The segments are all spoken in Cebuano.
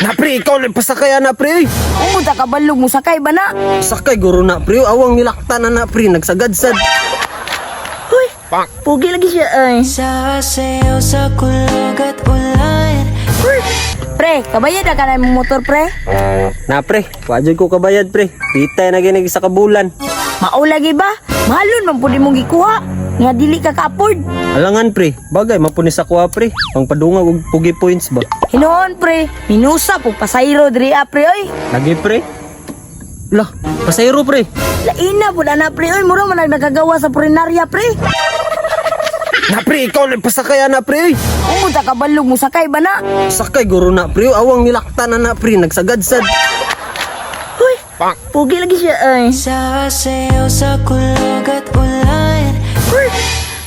Na pre, ikaw lang pasakay na pre. Umunta ka balog mo sakay ba na? Sakay guro na pre, awang nilakta na na pre, nagsagadsad. Huy, pugi lagi siya ay. Sasayaw sa kulog at ulan. Huy, pre, kabayad na ka na imong motor pre. Na pre, wajud ko kabayad pre. Pitay na ginig sa kabulan. Mao lagi ba? Mahalon man pud imong gikuha. Nga dili ka ka-afford. Alangan pre, bagay mapuni sa kuha pre. Ang padungag og pugi points ba. Hinuon pre, minusa pug pasayro diri ah, pre oy. Lagi pre. Lah, pasayro pre. Laina pud ana pre oy, mura man nagkagawa sa purinarya pre. Na pre, ikaw lang pasakay na pre. Umunta ka balog mo sakay ba na? Sakay guro na pre, awang nilakta na na pre, nagsagadsad. Huy, pugi lagi siya ay. Sasayaw sa kulog at ulan. Uy,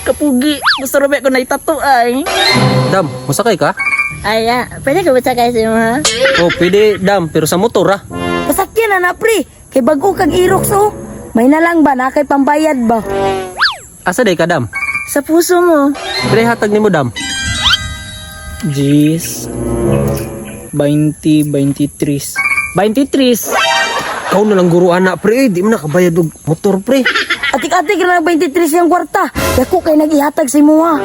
kapugi. Gusto rabi ko na itato ay. Dam, masakay ka? Ay, ah, pwede ka ba sakay sa imo ha? Oh, pwede dam, pero sa motor ah. Pasakyan na na pre, kay bag-o kag irox oh. May na lang ba na kay pambayad ba? Asa day ka dam? Sa puso mo. Pre, hatag nimo dam. Jis. 20, 23. 23. Ikaw na lang guro ana pre, di mo na kabayad og motor pre. Atik-atik ra nag 23 yung kwarta. Dako kay nag-ihatag sa imo ha.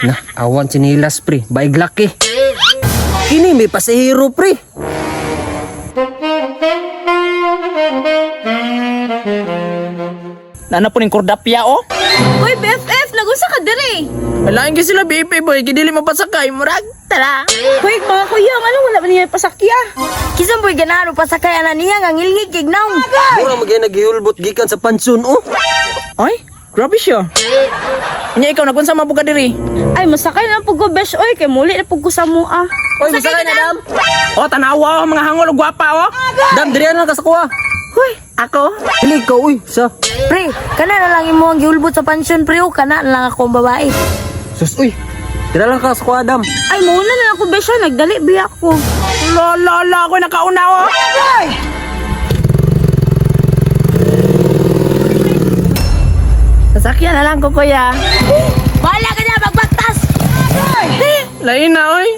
Na, awan sinilas pre, baig laki. Kini may pasahero pre. Nana po ning kordapya oh. Uy, BFF, nagunsa ka diri. Wala gyud sila BP boy, gidili mapasakay murag tara. Hoy, mga kuya, ano wala ba niya pasakya? Kisan po'y ganahan og pasakay ana niya nga ngilngig kig naong. Mura magay nagihulbot gikan sa pansyon oh. Ay, grabe siya. Nya ikaw nagunsa man pud ka diri? Ay, masakay na pug ko, besh. Oy, kay muli na pug ko sa mua. Oy, masakay na dam. Oh, tanawa oh, mga hangol ug gwapa oh. Dam, diri na ka sa kuha. Huy, ako. Dili ka uy, sa. Pre, kana na lang imo ang gihulbot sa pansyon pre oh. Kana na lang akong babae. Sus uy. Dira lang ka sa kuha dam. Ay, mauna na lang ko, besh. Oy, nagdali biya ko. La la la, ako nakauna oh. Sasakyan na lang ko kuya. Bahala ka niya magbaktas. Lain na oy.